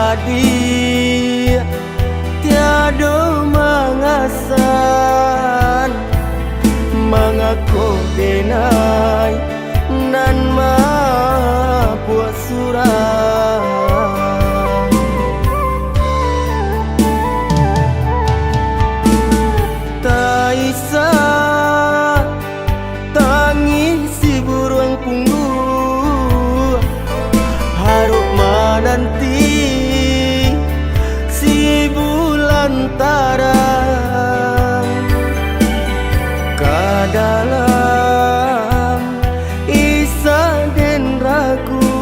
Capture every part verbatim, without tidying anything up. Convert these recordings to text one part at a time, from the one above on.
Adiak tiado mangasan, mangako denai nan mabuak surang? Taisak tangih si buruang pungguah, harok mananti si bulan tarang. Ka dalam isak den ragu,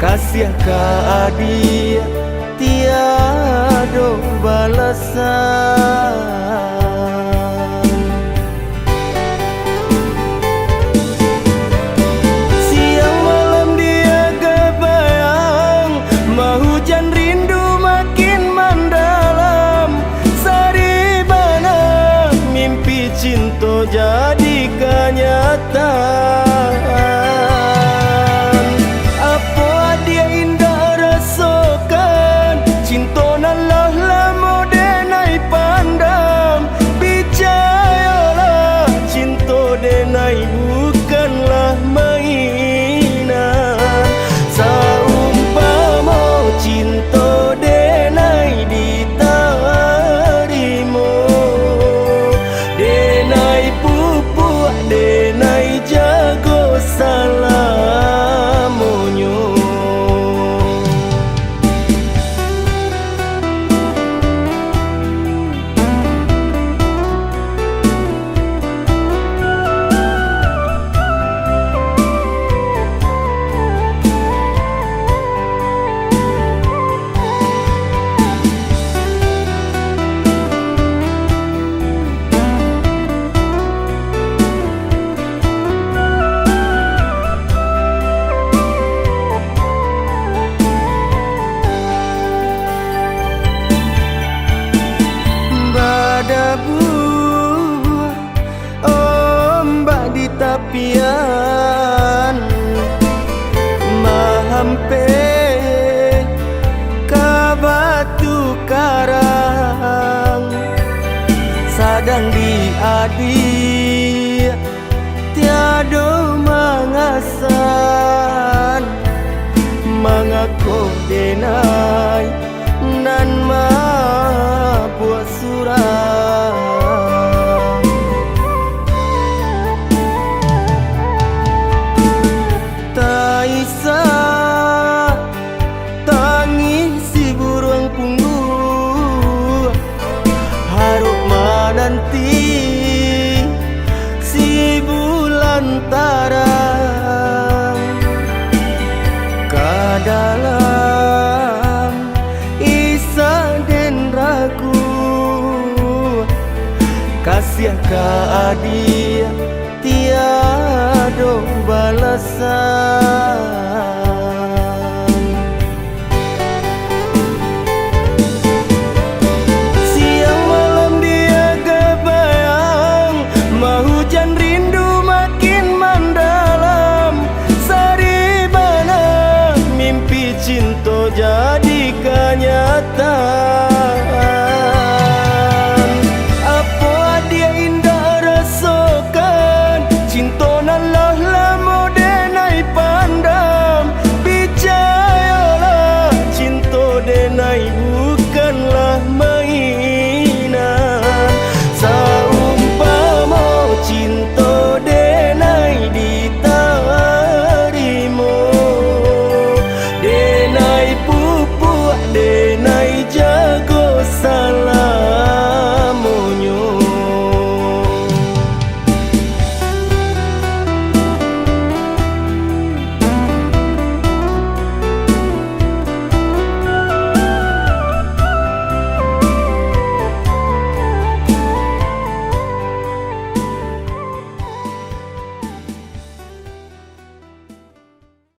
kasiah ka adiak tiado balasan. Siang malam diaga bayang, mahujan rindu makin mandalam. Sari bana mimpi cinto jadi kanyataan. Apo adiak indak rasokan, cinto nan lah lamo denai pandam? Picayolah, cinto denai bukanlah mainan. Saumpamo cinto denai ditarimo, denai pupuak, denai jago salamonyo. Badabuah ombak di tapian, mahampeh ka batu karang, sadang di adiak tiado mangasan, mangako denai nan mabuak surang? Taisak tangih si buruang pungguah, harok mananti si bulan tarang. Ka dalam isak den ragu, kasiah ka adiak tiado balasan.